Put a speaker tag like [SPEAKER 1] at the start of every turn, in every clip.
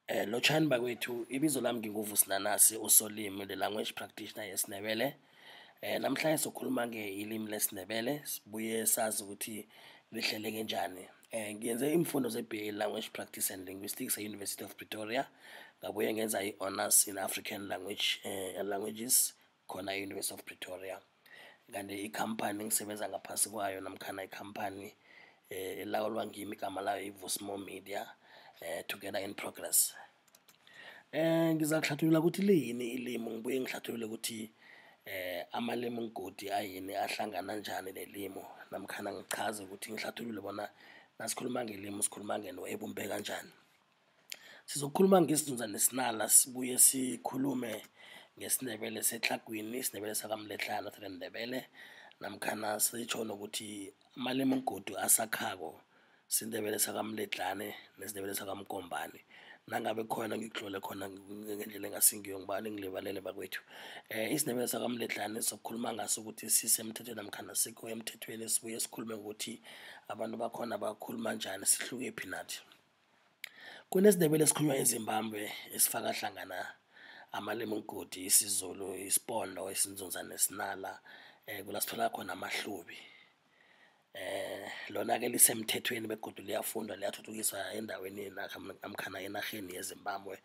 [SPEAKER 1] Lotjhani bakwethu, ibizo lami nginguVusi Nanasi, uSolimi, the language practitioner yesiNdebele. Namhlanje sokhuluma ngelimi lesiNdebele, sibuye sazi ukuthi lihleleke njani. Ngiyenze imfundo ze-BA Language Practice and Linguistics e-University of Pretoria. Ngabuye ngenza i-Honors in African Language Languages khona e-University of Pretoria. Kanti ikhampani engisebenza ngaphasi kwayo namkhana ikhampani elawulwa ngimi, igama layo i-Vusmo Media, Together in Progress. Ngizakuhlathulula ukuthi liyini ilimi, ngibuye ngihlathulule ukuthi amalimi ngodi ayini, ahlangana njani nelimi, namkhana ngichaze ukuthi ngihlathulule bona nasikhuluma ngelimi sikhuluma ngento ebumbe kanjani. Sizokukhuluma ngesiZunza neSinala, sibuye sikhulume ngesiNdebele seTlhagwini, isiNdebele sakaMletlana, Northern Ndebele, namkhana sitjho nokuthi amalimi godu asakhako siNdebele sakaMletlane nesiNdebele sakaMkombani. Nangabe khona ngikutlole khona ngendlela engasingiyo, ngibawa ningilibalele bakwethu. IsiNdebele sakaMletlane sizokukhuluma ngaso ukuthi sisemthethweni namkhana sikho emthethweni, sibuye sikhulume ngokuthi abantu bakhona bakhuluma njani, sihlukephi nathi. KunesiNdebele esikhulunywa eZimbabwe esifaka hlangana amalimi ngodi, isiZulu, isiPondo, isiNzunza neSinala, kula sithola khona amaHlubi. Lona-ke lisemthethweni begodu liyafundwa, liyathuthukiswa endaweni namkhana enarheni yeZimbabwe.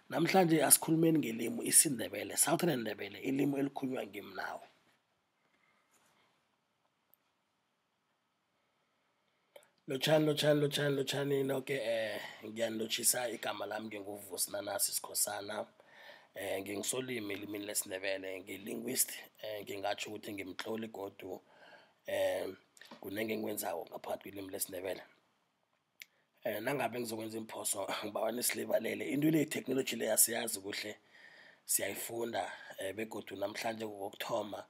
[SPEAKER 1] Namhlanje asikhulumeni ngelimi isiNdebele, Southern Ndebele, ilimi elikhulunywa ngimi nawe. Lotjhani, lotjhani, lotjhani, lotjhani noke. Ngiyanilotjhisa, igama lami nginguVusi Nanasi Sikhosana. Ngingusolimi elimini lesiNdebele, ngiyi-linguist, ngingatjho ukuthi ngimtloli godu, kunengi engikwenzako ngaphakathi kwelimi lesiNdebele. Nangabe ngizokwenza iimphoso ngibawa nisilibalele, into le itheknoloji le asiyazi kuhle, siyayifunda, begodu namhlanje kukokuthoma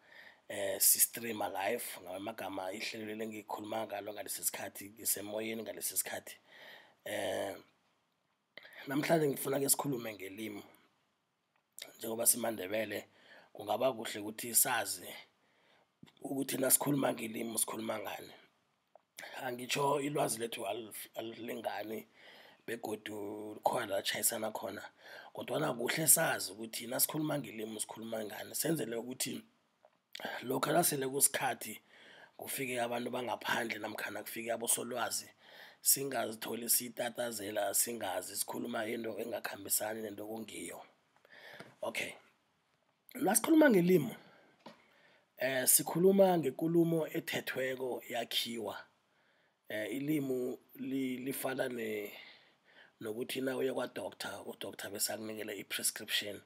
[SPEAKER 1] si-streamer live. Ngamanye amagama, ihlelo leli engikhuluma ngalo ngalesi sikhathi ngisemoyeni ngalesi sikhathi. Namhlanje ngifuna ke sikhulume ngelimi. Njengoba simaNdebele, kungaba kuhle ukuthi sazi ukuthi nasikhuluma ngelimi sikhuluma ngani. Angitjho ilwazi lethu alilingani begodu khona la tjhayisana khona, kodwana kuhle sazi ukuthi nasikhuluma ngelimi sikhuluma ngani, senzele ukuthi lokha nasele kusikhathi kufike abantu bangaphandle namkhana kufike abosolwazi, singazitholi sitatazela, singazi sikhuluma into engakhambisani nento okungiyo. Okay, nasikhuluma ngelimi sikhuluma ngekulumo ethethweko yakhiwa. Ilimu lifana nokuthi nawuya kwa-doctor, u-doctor bese akunikele i-prescription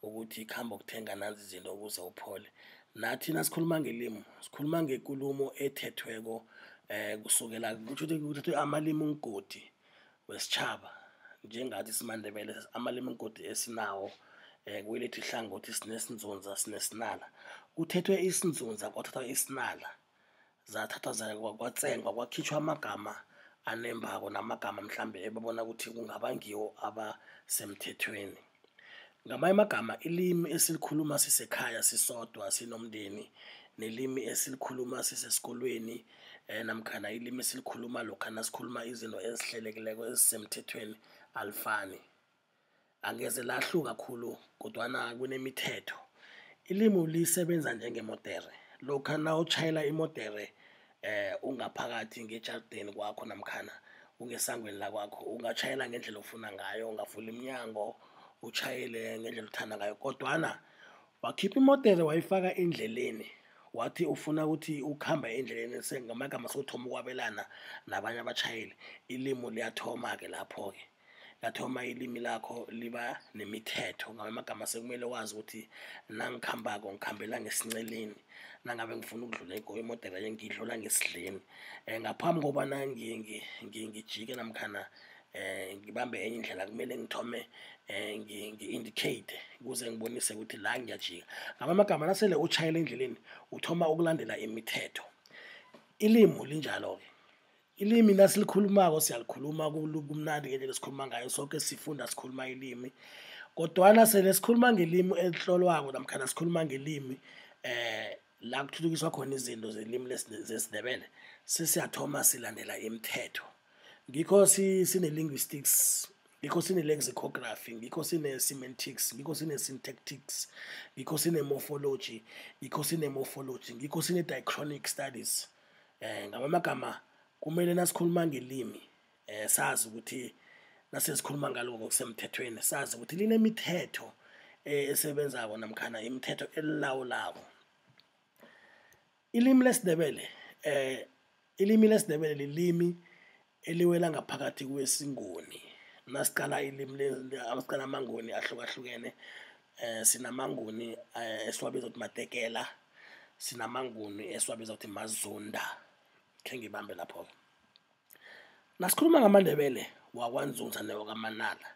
[SPEAKER 1] ukuthi khamba ukuthenga nanzi izinto ukuze uphole. Nathi nasikhuluma ngelimi sikhuluma ngekulumo ethethweko, kusukela kutjho ukuthi kuthathwe amalimi ngodi wesitjhaba. Njengathi simaNdebele, amalimi ngodi esinawo, kwelethu ihlangothi sinesinzunza, sinesinala. Kuthethwe isinzunza, kwathathwa isinala, zathathwa kwatsengwa, kwakhitshwa amagama anembako namagama mhlambe ebabona ukuthi kungaba ngiwo abasemthethweni. Ngamanye amagama, ilimi esilikhuluma sisekhaya sisodwa sinomndeni nelimi esilikhuluma sisesikolweni, namkhana ilimi esilikhuluma lokha nasikhuluma izinto ezihlelekileko ezisemthethweni alifani. Angeze lahluka khulu, kodwana kunemithetho. Ilimi lisebenza njengemodere. Lokha nawutjhayela imodere ungaphakathi ngejardeni kwakho namkhana ungesangweni lakwakho, ungatjhayela ngendlela ofuna ngayo, ungavula iminyango utjhayele ngendlela othanda ngayo, kodwana wakhipha imodere wayifaka endleleni, wathi ufuna ukuthi ukhamba endleleni, ngamagama sewuthoma ukwabelana nabanye abatjhayeli, ilimi liyathoma-ke lapho-ke. Lathoma ilimi lakho liba nemithetho. Ngamanye amagama, sekumele wazi ukuthi nangikhambako ngikhambela ngesinceleni, nangabe ngifuna ukudlula imodere ngiyidlula ngesidleni, ngaphambi kobana ngijike namkhana ngibambe enye indlela, kumele ngithome ngi-indicate ukuze ngibonise ukuthi la ngiyajika. Ngamanye amagama, nasele utjhayela endleleni uthoma ukulandela imithetho. Ilimi linjalo-ke. Ilimi nasilikhulumako siyalikhuluma kumnandi ngendlela esikhuluma ngayo, soke sifunda sikhuluma ilimi, kodwana sele sikhuluma ngelimi elihlolwako namkhana sikhuluma ngelimi la kuthuthukiswa khona izinto zelimi zesiNdebele, sesiyathoma silandela imithetho. Ngikho sine-linguistics Ngikho sine-lexicography, ngikho sine-semantics, ngikho sine-syntactics, ngikho sine-morphology, ngikho sine-morphology, ngikho sine-diachronic studies. Ngamagama kumele nasikhuluma ngelimi sazi ukuthi nasesikhuluma ngalo ngokusemthethweni, sazi ukuthi linemithetho esebenzako namkhana imithetho elilawulako. Ilimi lesiNdebele ilimi lesiNdebele lilimi eliwela ngaphakathi kwesiNguni. Nasiqala ilimi, nasiqala amaNguni ahlukahlukene, sinamaNguni esiwabiza ukuthi matekela, sinamaNguni esiwabiza ukuthi mazunda. Khe ngibambe lapho-ke. Nasikhuluma ngamaNdebele wakwaNzunza newakwaManala,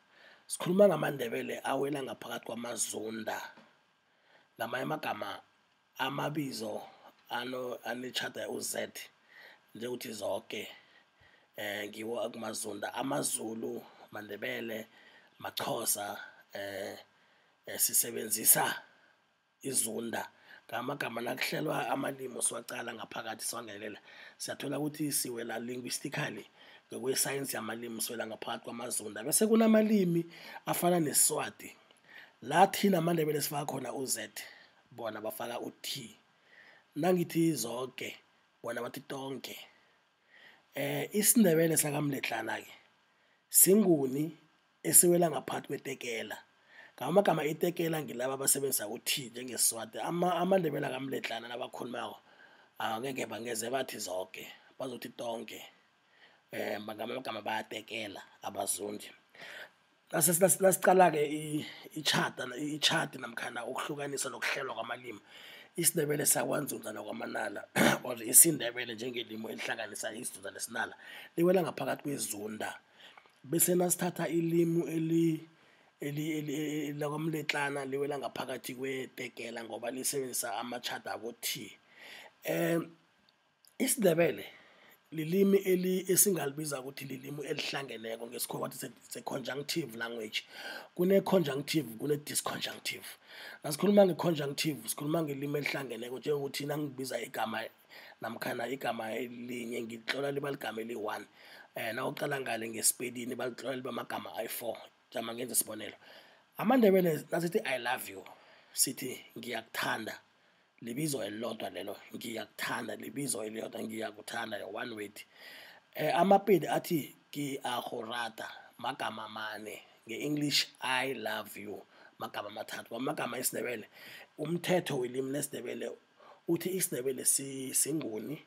[SPEAKER 1] sikhuluma ngamaNdebele awela ngaphakathi kwamaZunda. Ngamanye amagama amabizo anetjhada u-Z njengokuthi zoke ngiwo akumaZunda. AmaZulu, maNdebele, maXhosa sisebenzisa izunda. Ngamagama nakuhlelwa amalimi siwaqala ngaphakathi siwangenelela, siyathola ukuthi siwela linguistically ngokwesayensi yamalimi siwela ngaphakathi kwamaZunda. Bese kunamalimi afana neSiswati la thina amaNdebele sifaka khona u-Z, bona bafaka u-T. Nangithi zonke, bona bathi tonke. IsiNdebele sakaMletlana-ke siNguni esiwela ngaphakathi kwetekela. Ngamagama itekela ngilaba abasebenzisa u-T njengeSiswati. AmaNdebele akaMletlana nabakhulumako angeke bangeze bathi zonke, bazothi tonke. Ngamagama bayatekela abazundi. Nasiqala-ke itjhada itjhadi namkhana ukuhlukanisa nokuhlelwa kwamalimi, isiNdebele sakwaNzunza nakwaManala or isiNdebele njengelimi elihlanganisa isiNzunza nesinala liwela ngaphakathi kwezunda. Bese nasithatha ilimi lakwaMletlana liwela ngaphakathi kwetekela ngoba lisebenzisa amatjhada abo-T. IsiNdebele lilimi esingalibiza ukuthi lilimi elihlangeneko, ngesikhuwa bathi it's a conjunctive language. Kune-conjunctive, kune-disconjunctive. Nasikhuluma nge-conjunctive sikhuluma ngelimi elihlangeneko, njengokuthi nangibiza igama namkhana igama elinye ngilitlola liba ligama eliyi-one, nawuqala ngale ngesipelini balitlola liba magama ayi-four. Jama ngenze isibonelo. AmaNdebele nasithi I love you sithi ngiyakuthanda, libizo elilodwa lelo, ngiyakuthanda libizo elilodwa, ngiyakuthanda, one word. AmaPedi athi ke a go rata, magama amane, nge-English I love you magama amathathu. Kwamagama esiNdebele umthetho welimi lesiNdebele uthi isiNdebele siNguni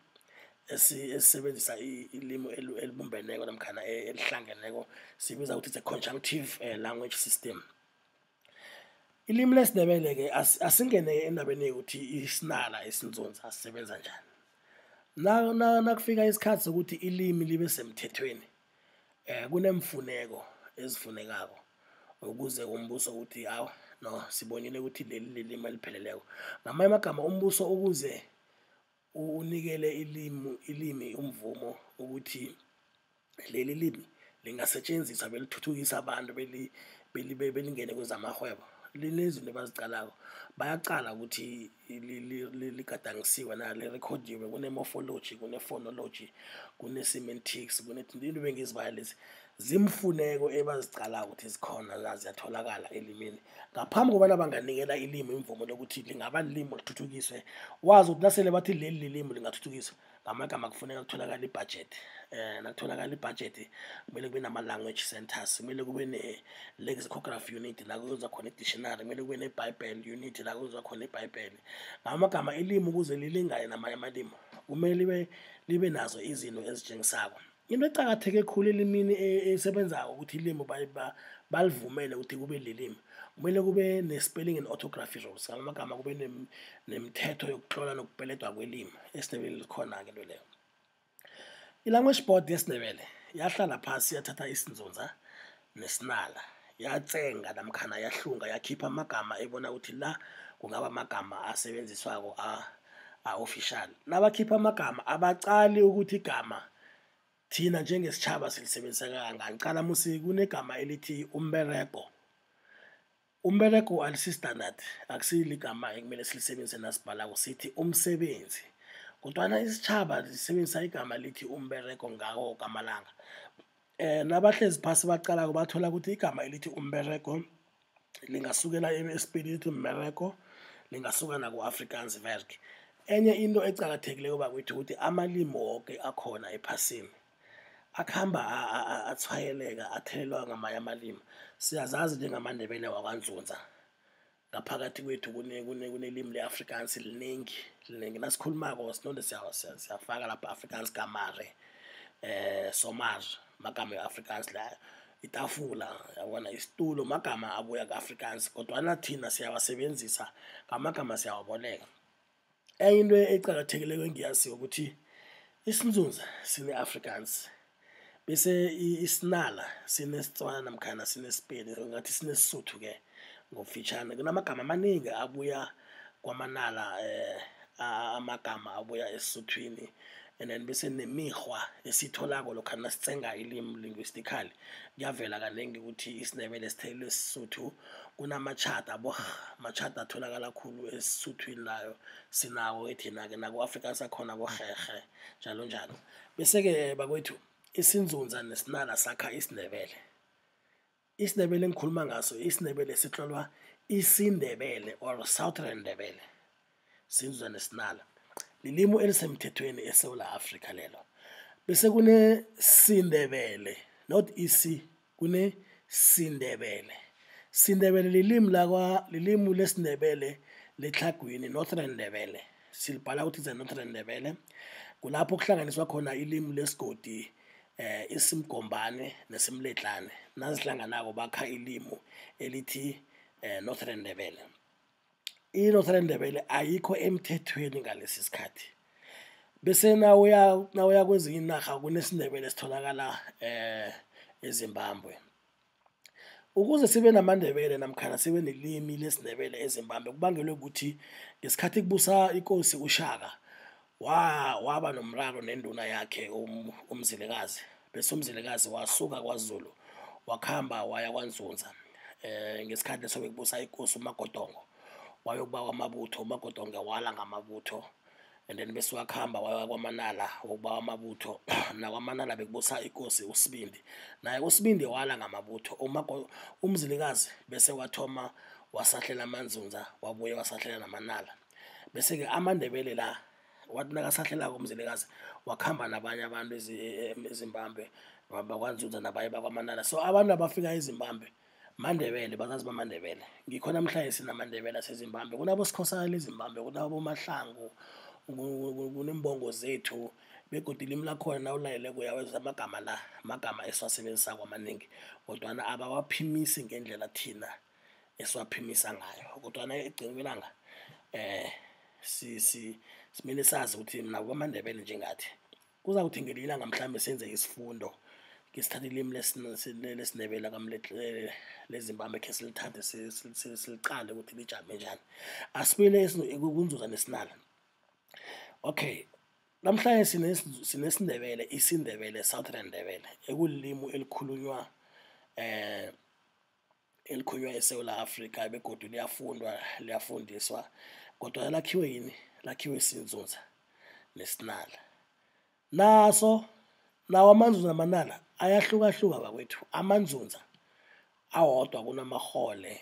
[SPEAKER 1] esisebenzisa ilimi elibumbeneko namkhana elihlangeneko, sibiza ukuthi it's a conjunctive language system. Ilimi lesiNdebele-ke asingene endabeni yokuthi isinala isiNzunza asisebenza njani. Nakufika isikhathi sokuthi ilimi libe semthethweni, kunemfuneko ezifunekako ukuze umbuso uthi awa no sibonile ukuthi leli lilimi elipheleleko. Ngamanye amagama umbuso ukuze unikele ilimi umvumo ukuthi leli limi lingasetshenziswa belithuthukisa abantu belingene kwezamarhwebo, linezinto abaziqalako. Bayaqala ukuthi ligadangisiwe na, lirekhodiwe, kune-morphology, kune-phonology, kune-semantics, into ebengizibala lezi zimfuneko ebaziqalako ukuthi zikhona la, ziyatholakala elimini ngaphambi kobana banganikela ilimi imvumo lokuthi lingaba lilimi lithuthukiswe. Wazi ukuthi nasele bathi leli lilimi lingathuthukiswa, ngamagama kufuneka kutholakala ibhajethi. Nakutholakala ibhajethi kumele kube nama-language centers, kumele kube ne-lexicography unit la kwenziwa khona i-dictionary, kumele kube ne-bible unit la kwenziwa khona ibhayibheli. Ngamagama ilimi ukuze lilingane namanye amalimi kumele libe nazo izinto ezitshengisako. Into eqakatheke khulu elimini esebenzako ukuthi ilimi balivumele ukuthi kube lilimi, kumele kube ne-spelling and orthography rules. Ngamagama kube nemithetho yokutlola nokupeledwa kwelimi. EsiNdebeleni likhona-ke into leyo. I-language board yesiNdebele yahlala phasi yathatha isiNzunza nesinala, yatsenga namkhana yahlunga yakhipha amagama ebona ukuthi la kungaba amagama asebenziswako a-official. Nabakhipha amagama abaqali ukuthi igama thina njengesitjhaba silisebenzisa kangangani. Qala musi kunegama elithi umberego. Umberego alisi-standard, akusiligama ekumele silisebenzise nasibhalako, sithi umsebenzi. Kodwana isitjhaba sisebenzisa igama lithi umberego ngawo woke amalanga. Nabahlezi phasi baqalako bathola ukuthi igama elithi umberego lingasukela eSepedi lithi mmereko, lingasuka naku-Afrikaans werk. Enye into eqakathekileko bakwethu ukuthi amalimi woke akhona ephasini akhamba atshwayeleka athelelwa ngamanye amalimi. Siyazazi njengamaNdebele wakwaNzunza ngaphakathi kwethu kunelimi le-Afrikaans linengi, linengi. Nasikhulumako sinonde siyafaka lapha Afrikaans gamare, somar magama we-Afrikaans layo. Itafula yabona, isitulo magama abuya ku-Afrikaans kodwana thina siyawasebenzisa ngamagama siyawaboleka. Enye into eqakathekileko engiyaziko ukuthi isiNzunza sine-Afrikaans bese iSinala sineSetswana namkhana sineSepedi, ngathi sineSesotho-ke ngobufitjhani. Kunamagama amaningi abuya kwaManala, amagama abuya eSesothwini and then bese nemikghwa esiyitholako lokha nasitsenga ilimi linguistically kuyavela kanengi ukuthi isiNdebele sithelelwe siSotho. Kunamatjhada abo-r, matjhada atholakala khulu eSesothwini layo sinawo-ke thina-ke naku-Afrikaans akhona abo-rherhe njalo njalo. Bese-ke bakwethu isiNzunza neSinala sakha isiNdebele. IsiNdebele engikhuluma ngaso isiNdebele sitlolwa isiNdebele or Southern Ndebele, siNzunza neSinala. Lilimu elisemthethweni eSewula Afrika lelo. Bese kuneSindebele, not isi, kuneSindebele. Sindebele lilimi lakwa lilimu lesiNdebele leTlhagwini, Northern Ndebele. Silibhala ukuthi it's a Northern Ndebele. Kulapho kuhlanganiswa khona ilimi lesigodi isimgombane nesimletlane. Nazihlanganako bakha ilimu elithi Northern Ndebele. I-Northern Ndebele ayikho emthethweni ngalesi sikhathi. Bese nawuya kwezinye iinarha kunesiNdebele esitholakala eZimbabwe. Ukuze sibe namaNdebele namkhana sibe nelimi lesiNdebele eZimbabwe kubangelwe ukuthi ngesikhathi kubusa ikosi uShaka waba nomraro nenduna yakhe uMzilikazi. Bese uMzilikazi wasuka kwaZulu wakhamba waya kwaNzunza. Ngesikhathi leso bekubusa ikosi uMagodongo, wayokubawa amabutho, uMagodongo wala ngamabutho and then bese wakhamba waya kwaManala wokubawa amabutho, nakwaManala bekubusa ikosi uSibindi, naye uSibindi wala ngamabutho. UMzilikazi bese wathoma wasahlela amaNzunza, wabuye wasahlela naManala. Bese-ke amaNdebele la wathi nakasahlelako uMzilikazi wakhamba nabanye abantu eZimbabwe bakwaNzunza nabanye bakwaManala. So abantu abafika eZimbabwe maNdebele, bazazi bamaNdebele. Ngikho namhlanje sinamaNdebele aseZimbabwe, kunaboSikhosana eZimbabwe, kunaboMahlangu, kunembongo zethu begodu ilimi lakhona nawulaleleko uyawezwa amagama la, magama esiwasebenzisako amaningi kodwana abawaphimisi ngendlela thina esiwaphimisa ngayo. Kodwana ekugcineni kwelanga simele sazi ukuthi nabo bamaNdebele njengathi. Kuzakuthi ngelinye ilanga mhlambe senze isifundo ke sithathe ilimi lesiNdebele leZimbabwe khe silithathe siliqale ukuthi lijame njani. Asibuyele kuNzunza neSinala. Okay, namhlanje sinesiNdebele, isiNdebele, Southern Ndebele ekulilimu elikhulunywa elikhulunywa eSewula Afrika begodu liyafundwa, liyafundiswa kodwa lakhiwe yini? Lakhiwe siNzunza neSinala. Naso nawo amaNzunza naManala ayahlukahluka bakwethu. AmaNzunza awodwa kunamarhole,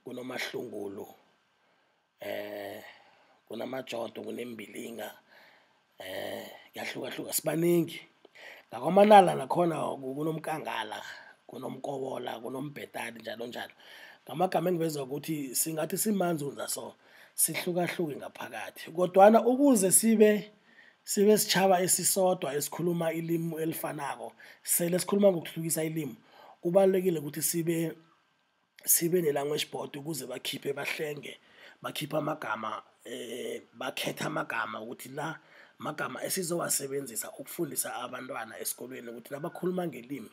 [SPEAKER 1] kunomahlungulu, kunamajodo, kunembilinga, kuyahlukahluka sibaningi. NgakwaManala nakhona kunomkangala, kunomkobola, kunombhetali njalo njalo. Ngamagama engiveza ukuthi singathi simaNzunza so sihlukahluke ngaphakathi kodwana ukuze sibe sitjhaba esisodwa esikhuluma ilimi elifanako, sele sikhuluma ngokuthuthukisa ilimi, kubalulekile ukuthi sibe ne-language board ukuze bakhiphe bahlenge, bakhiphe amagama, bakhethe amagama ukuthi la magama esizowasebenzisa ukufundisa abantwana esikolweni ukuthi nabakhuluma ngelimi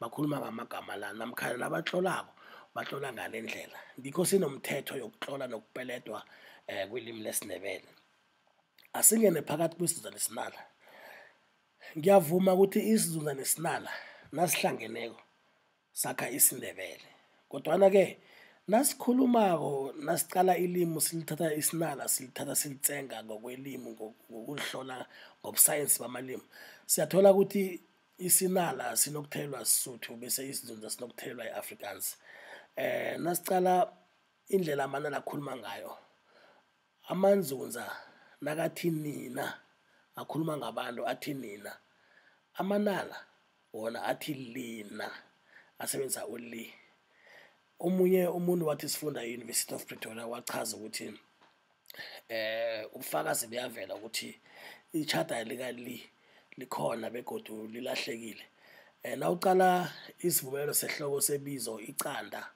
[SPEAKER 1] bakhuluma ngamagama la, namkhana nabatlolako batlola ngale ndlela. Ngikho sinomthetho yokutlola nokupeledwa kwilimi lesiNdebele. Asingene phakathi kwesiNzunza neSinala. Ngiyavuma ukuthi isiNzunza neSinala nasihlangeneko sakha isiNdebele kodwana-ke nasikhulumako nasiqala ilimi silithatha iSinala silithatha silitsenga ngokwelimi ngokulihlola ngobusayensi bamalimi, siyathola ukuthi isinala sinokuthelwa Sesotho bese isiNzunza sinokuthelwa i-Afrikaans. Nasicala indlela amanala akhuluma ngayo, amaNzunza nakathi nina akhuluma ngabantu athi nina, amanala wona athi lina, asebenzisa u-li. Omunye umuntu wathi sifunda e-University of Pretoria wachaza ukuthi ubufakazi buyavela ukuthi itjhada lika-li likhona begodu lilahlekile. Nawuqala isivumelwano sehloko sebizo iqanda,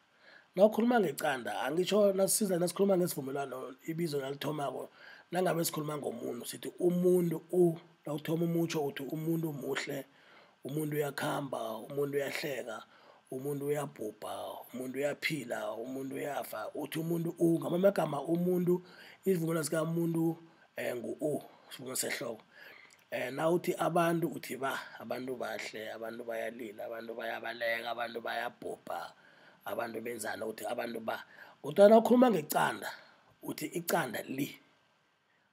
[SPEAKER 1] nawukhuluma ngeqanda angitjho nasiza nasikhuluma ngesivumelwano ibizo nalithomako, nangabe sikhuluma ngomuntu sithi umuntu u, nawuthoma umutjho uthi umuntu muhle, umuntu uyakhamba, umuntu uyahleka, umuntu uyabhubha, umuntu uyaphila, umuntu uyafa, uthi umuntu u. Ngamanye amagama umuntu, isivumelwano sikamuntu ngu-u, isivumelwano sehloko. Nawuthi abantu uthi ba, abantu bahle, abantu bayalila, abantu bayabaleka, abantu bayabhubha, abantu benzani, uthi abantu ba. Kodwana nawukhuluma ngeqanda uthi iqanda li.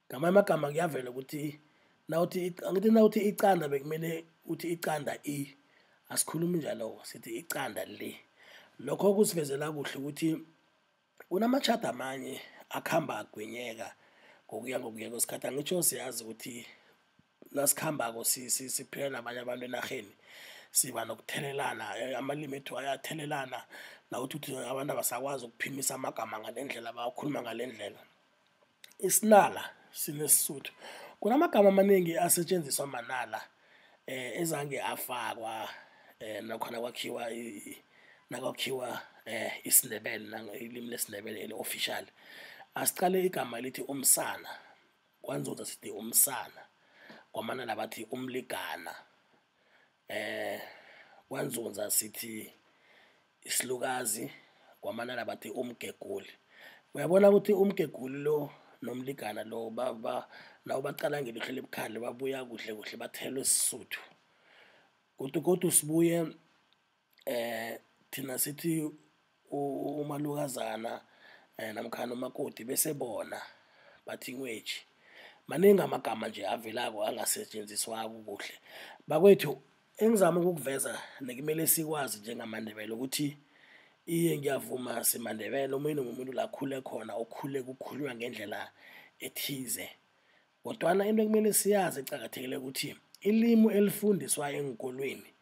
[SPEAKER 1] Ngamanye amagama kuyavela ukuthi nawuthi, angithi nawuthi iqanda bekumele uthi iqanda i, asikhulumi njalo, sithi iqanda li. Lokho kusivezela kuhle ukuthi kunamatjhada amanye akhamba agwinyeka ngokuya ngokuya kwesikhathi. Angitjho siyazi ukuthi nasikhambako siphila nabanye abantu enarheni siba nokuthelelana, amalimi ethu ayathelelana, nawuthi uthi abantu abasakwazi ukuphimisa amagama ngalendlela, bawakhuluma ngalendlela. Isinala sineSisuthu, kunamagama amaningi asetjenziswa Manala ezange afakwa nakhona kwakhiwa nakwakhiwa isiNdebele, ilimi lesiNdebele eli-official. Asiqale igama elithi umsana, kwaNzunza sithi umsana, kwaManala bathi umligana. KwaNzunza sithi isilukazi, kwaManala bathi umgeguli. Uyabona ukuthi umgeguli lo nomligana lo nawubaqala ngelihlo elibukhali babuya kuhle kuhle bathelwe Sisuthu. Godu godu sibuye thina sithi umalukazana namkhana umakoti bese bona bathi ingwetjhi. Maningi amagama nje avelako angasetjenziswako kuhle. Bakwethu, engizama ukukuveza nekumele sikwazi njengamaNdebele ukuthi iye ngiyavuma simaNdebele, omunye nomuntu la akhule khona ukhule kukhulunywa ngendlela ethize, kodwana into ekumele siyazi eqakathekileko ukuthi ilimi elifundiswa eenkolweni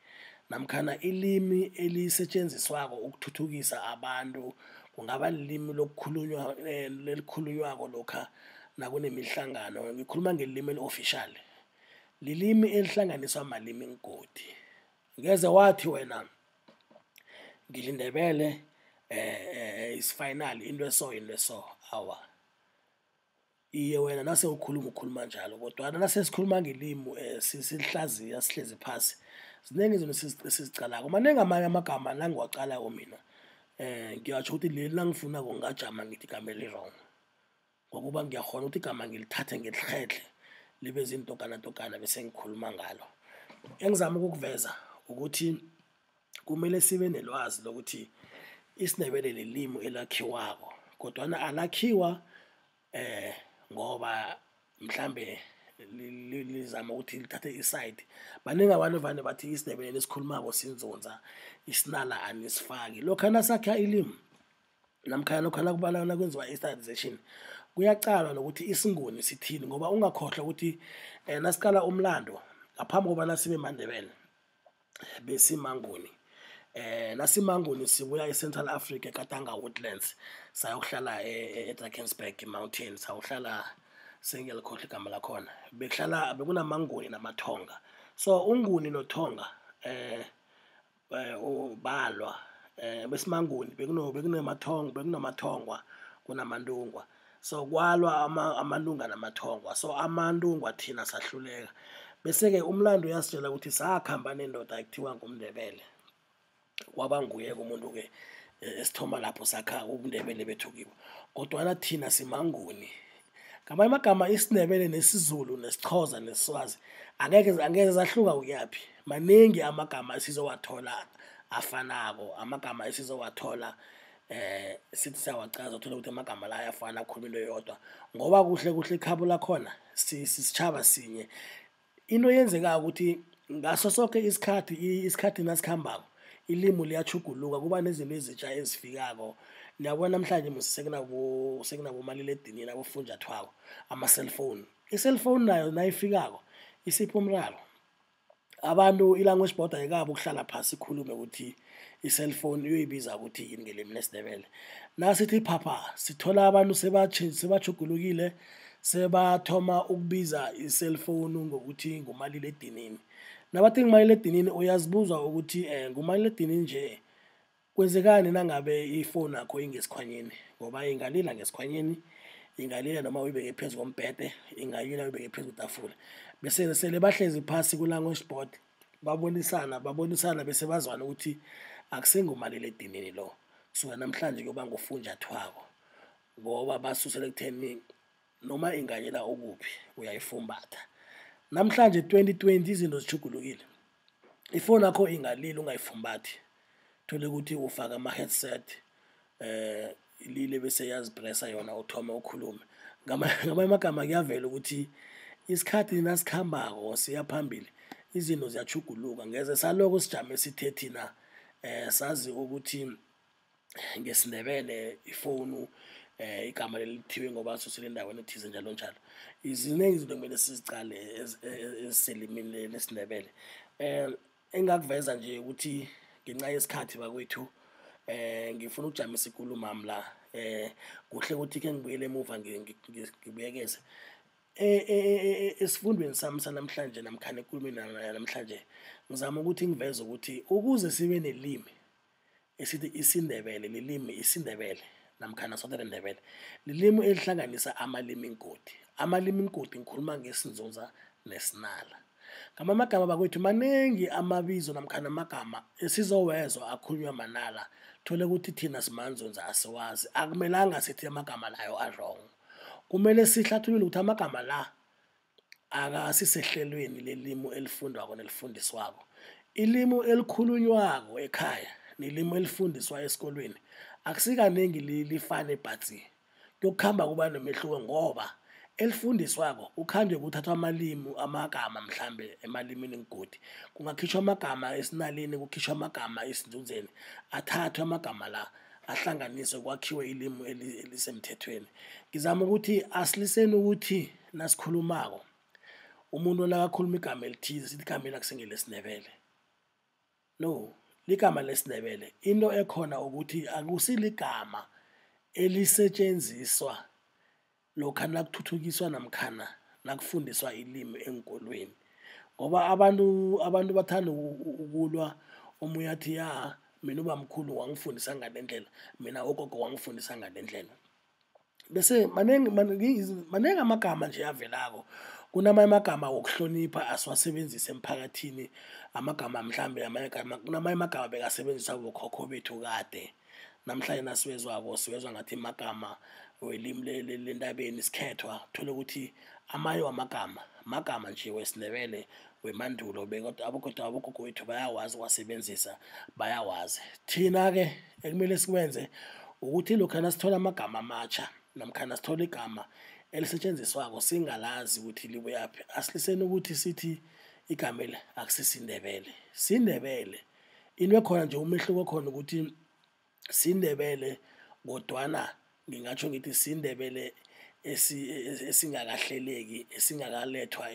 [SPEAKER 1] namkhana ilimi elisetjenziswako ukuthuthukisa abantu, kungaba lilimi lokukhulunywa lelikhulunywako lokha nakunemihlangano, ngikhuluma ngelimi eli-official, lilimi elihlanganiswa malimi ngodi. Ngeze wathi wena ngiliNdebele is final into eso into eso, awa. Iye wena nase ukhuluma ukhuluma njalo, kodwana nase sikhuluma ngelimi silihlaziya sihlezi phasi, zinengi izinto esiziqalako. Manengi amanye amagama nangiwaqalako mina ngiyatjho ukuthi leli nangifunako ngingajama ngithi igama eli-wrong, ngokuba ngiyakghona ukuthi igama ngilithathe ngilirhedle libe ziintokanatokana bese ngikhuluma ngalo. Engizama ukukuveza ukuthi kumele sibe nelwazi lokuthi isiNdebele lilimi elakhiwako, kodwana alakhiwa ngoba mhlambe lizama ukuthi lithathe i-side. Baningi abantu vane bathi isiNdebele lesikhulumako siNzunza, isinala anisifaki. Lokha nasakha ilimi namkha lokha nakwenziwa i-standardization kuyaqalwa nokuthi isiNguni sithini, ngoba ungakhohlwa ukuthi nasiqala umlando ngaphambi kobana sibe maNdebele besimaNguni. Nasimanguni sibuya e-Central Africa, eKatanga Woodlands, sayokuhlala e-Drakensberg Mountain, sayokuhlala, sengiyalikhohlwa igama lakhona, bekuhlala bekunamanguni namathonga. So uNguni noThonga balwa, besimanguni bekunamathonga, bekunamathongwa kunamantungwa, so kwalwa amalunga namathongwa. So amantungwa thina sahluleka, bese-ke umlando uyasitshela ukuthi sakhamba nendoda ekuthiwa ngumNdebele, kwaba nguye-ke umuntu-ke esithoma lapho sakha ubuNdebele bethu kibo, kodwana thina simaNguni. Ngamanye amagama isiNdebele nesiZulu nesiXhosa nesiSwazi angeke zahluka ukuyaphi. Maningi amagama esizowathola afanako, amagama esizowathola Sithi siyawacaza uthole ukuthi amagama la ayafana, akhuluma into eyodwa, ngoba kuhle kuhle ikhabo lakhona sisitjhaba sinye. Into eyenzekako ukuthi ngaso soke isikhathi, isikhathi nasikhambako ilimu liyatjhuguluka, kuba nezinto ezitja ezifikako. Niyabona namhlanje musi sekunabomaliledininini, abofunjathwako, ama-cellphone. I-cellphone nayo nayifikako isipha umraro, abantu i-Language Board ayikabi ukuhlala phasi ikhulume ukuthi i-cellphone iyoyibiza ukuthi yini ngelimi lesiNdebele. Nasithi phapha sithola abantu sebatjhugulukile, sebathoma ukubiza i-cellphone ngokuthi ngumaliledinini. Nabathi ngumaliledinini uyazibuza ukuthi ngumaliledinini nje, kwenzekani nangabe ifowunu yakho ingesikhwanyeni, ngoba ingalila ngesikhwanyeni, ingalila noma uyibeke phezu kombhede, ingalila uyibeke phezu kwetafula. Bese sele bahlezi phasi ku-Language Board babonisana, babonisana bese bazwana ukuthi akusengumaliledinini lo, kusuka namhlanje kuyoba ngufunjathwako, ngoba basusela ekutheni noma inganyela ukuphi uyayifumbatha. Namhlanje 2020 izinto zitjhugulukile, ifowunu yakho ingalila ungayifumbathi, uthole ukuthi ufaka ama-headset ilile bese iyazipresa yona uthome ukhulume. Ngamanye amagama kuyavela ukuthi isikhathi nasikhambako siya phambili izinto ziyatjhuguluka, ngeze saloko sijame sithe thina sazi ukuthi ngesiNdebele ifowunu igama leli lithiwe ngoba lisusela endaweni ethize njalo njalo. Zinengi izinto ekumele siziqale eziselimini lesiNdebele. Engingakuveza nje ukuthi ngenca yesikhathi bakwethu, ngifuna ukujamisa ikulumami la, kuhle ukuthi khengibuyele emuva ngibuyekeze. Esifundweni sami sanamhlanje namkhana ekulumeni yanamhlanje, ngizama ukuthi ngiveze ukuthi ukuze sibe nelimi esithi isiNdebele, lilimi isiNdebele namkhana Southern Ndebele, lilimi elihlanganisa amalimi iingodi. Amalimi iingodi ngikhuluma ngesiNzunza neSinala. Ngamanye amagama bakwethu manengi amabizo namkhana amagama esizowezwa akhulunywa Manala, thole ukuthi thina simaNzunza asiwazi. Akumelanga sithi amagama layo a-wrong, kumele sihlathulule ukuthi amagama la akasisehlelweni lelimu elifundwako nelifundiswako. Ilimu elikhulunywako ekhaya nelimu elifundiswa esikolweni akusikanengi lifane patsi, kuyokukhamba kuba nomehluko ngoba elifundiswako kukhanjwe kuthathwa amalimu amagama mhlambe emalimini iingodi, kungakhitjhwa amagama esinaleni, kukhitjhwe amagama esiNzunzeni, athathwe amagama la ahlanganiswe kwakhiwe ilimu elisemthethweni. Ngizama ukuthi asiliseni ukuthi nasikhulumako umuntu nakakhuluma igama elithize sithi igama eli akusingelesiNdebele. No, ligama lesiNdebele. Into ekhona ukuthi akusiligama elisetjenziswa lokha nakuthuthukiswa namkhana nakufundiswa ilimi eenkolweni, ngoba abantu bathanda ukulwa. Omunye athi ya mina ubamkhulu wangifundisa ngale ndlela, mina ugogo wangifundisa ngale ndlela. Bese manengi manengi amagama nje avelako. Kunamanye amagama wokuhlonipha asiwasebenzisa emphakathini, amagama mhlambe amanye amagama, kunamanye amagama bekasebenziswa bokhokho bethu kade, namhlanje nasiwezwako siwezwa ngathi magama welimi lentabeni isikhethwa. Uthole ukuthi amanye wamagama magama nje wesiNdebele wemandulo, kodwa abogogo wethu bayawazi ukuwasebenzisa, bayawazi. Thina-ke ekumele sikwenze ukuthi lokha nasithola amagama amatjha namkhana sithola igama elisetjenziswako singalazi ukuthi libuyaphi, asiliseni ukuthi sithi igameli akusisiNdebele, siNdebele. Into ekhona nje umehluko okhona ukuthi siNdebele kodwana ngingatjho ngithi siNdebele esingakahleleki, esingakalethwa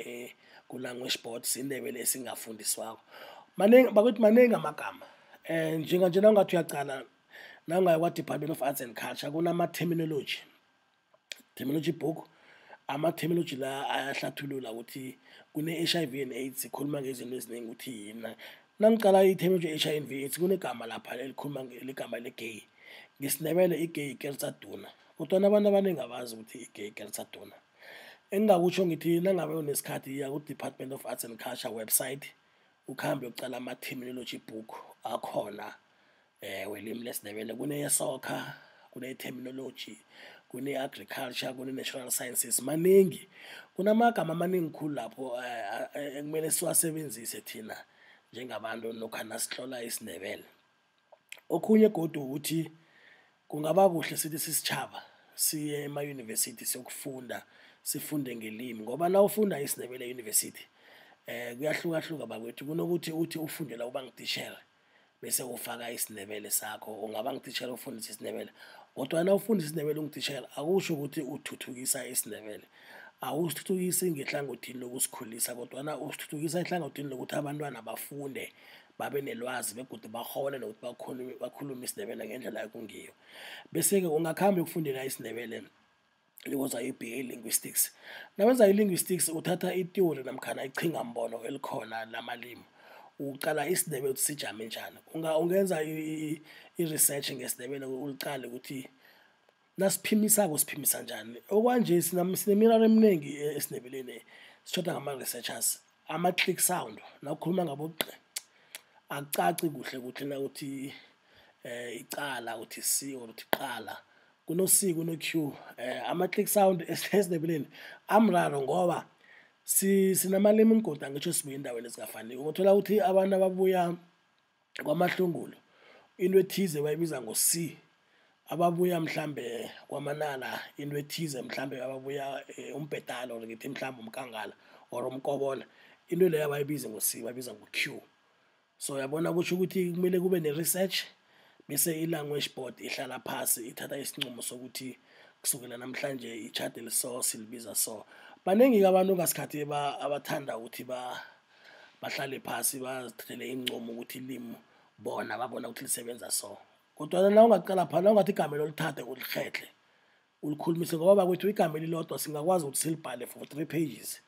[SPEAKER 1] ku-Language Board, siNdebele esingafundiswako. Manengi bakwethu, manengi amagama. Njenganje nawungathi uyaqala, nawungaya kwa-Department of Arts and Culture kunama-terminology, terminology book. Ama-terminology la ayahlathulula ukuthi kune-H_I_V and AIDS, ikhuluma ngezinto eziningi ukuthi yini. Nangiqala i-terminology ye-H_I_V AIDS kunegama lapha elikhuluma ligama le-gay, ngesiNdebele i-gay ikertsaduna, kodwana abantu abanengi abazi ukuthi i-gay ikertsaduna. Engingakutjho ngithi nangabe unesikhathi iya ku-Department of Arts and Culture website, ukhambe uyokuqala ama-terminology book akhona welimi lesiNdebele. Kuneye-soccer, kune-terminology, kune-agriculture, kune-natural sciences, manengi. Kunamagama amaningi khulu lapho ekumele siwasebenzise thina njengabantu lokha nasihlola isiNdebele. Okhunye godu ukuthi Kungaba kuhle sithi sisitjhaba siye emayunivesithi siyokufunda, sifunde ngelimi ngoba nawufunda isiNdebele eyunivesithi kuyahlukahluka bakwethu. Kunokuthi uthi ufundela ukuba ngutitjhere bese ufaka isiNdebele sakho, ungaba ngutitjhere ufundisa isiNdebele kodwana nawufundisa isiNdebele ungutitjhere akutjho ukuthi uthuthukisa isiNdebele. Awusithuthukisi ngehlangothini lokusikhulisa kodwana usithuthukisa ehlangothini lokuthi abantwana bafunde, babe nelwazi begodu bakghone nokuthi bakhulume isiNdebele ngendlela ekungiyo. Bese-ke ungakhamba uyokufundela isiNdebele uyokwenza i-BA Linguistics. Nawenza i-Linguistics uthatha i-theory namkhana iqhingambono elikhona lamalimi, uqala isiNdebele ukuthi sijame njani. Ungenza i-research ngesiNdebele uliqale ukuthi nasiphimisako siphimisa njani. Okwanje sinemiraro eminengi esiNdebeleni, sitjhoda ngama-researchers, ama-click sound nawukhuluma ngabo-q, akucaci kuhle kuhle nawuthi icala uthi C or uthi qala, kuno-C kuno-Q. Ama-click sound esiNdebeleni amraro ngoba sinamalimi mgodi, angitjho sibuya eendaweni ezingafaniko. Uthola ukuthi abantu ababuya kwaMahlungulu into ethize bayibiza ngo-C, ababuya mhlambe kwaManala into ethize, mhlambe ababuya uMbhedana or ngithi mhlambe uMkangala or uMkobola, into leyo abayibizi ngo-C, bayibiza ngo-Q. So uyabona kutjho ukuthi kumele kube ne-research bese i-language board ihlala phasi ithatha isinqumo sokuthi kusukela namhlanje itjhada eliso silibiza so. Banengi-ke abantu ngasikhathi abathanda ukuthi bahlale phasi bazithathele iinqumo ukuthi ilimi bona babona ukuthi lisebenza so. Kodwana nawungaqala pha, nawungathi igama olithathe ulikghetlhe ulikhulumise ngoba bakwethu igama elilodwa singakwazi ukuthi silibhale for 3 pages.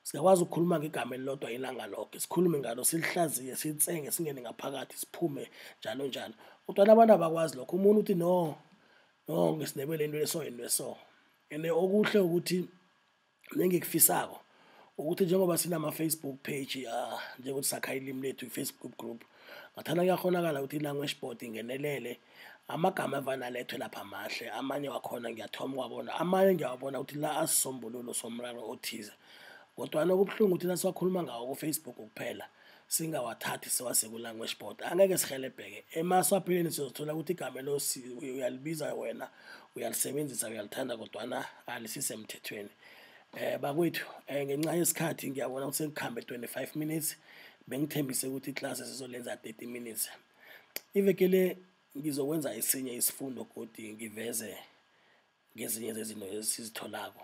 [SPEAKER 1] Singakwazi ukukhuluma ngegama elilodwa ilanga loke, sikhulume ngalo, silihlaziye, silitsenge, singene ngaphakathi, siphume njalo njalo. Kodwana abantu abakwazi lokho, umuntu uthi no, no ngesiNdebele into eso into eso. Ende okuhle ukuthi nengikufisako ukuthi njengoba sinama-Facebook page njengokuthi sakha ilimi lethu i-Facebook group, ngathana kuyakghonakala ukuthi i-language board ingenelele. Amagama evane alethwe lapha mahle, amanye wakhona ngiyathoma ukuwabona, amanye ngiyawabona ukuthi la asisombululo somraro othize. Kodwana kubuhlungu ukuthi nasiwakhuluma ngawo ku-Facebook kuphela singawathathi siwase ku-language board, angeke sirhelebheke. Emaswapheleni sizothola ukuthi igama elo uyalibiza wena, uyalisebenzisa, uyalithanda kodwana alisisemthethweni. Bakwethu ngenxa yesikhathi ngiyabona ukuthi sengikhambe 25 minutes, bengithembise ukuthi iklasi sizolenza 30 minutes. Iveke le ngizokwenza esinye isifundo godi ngiveze ngezinye zezinto esizitholako.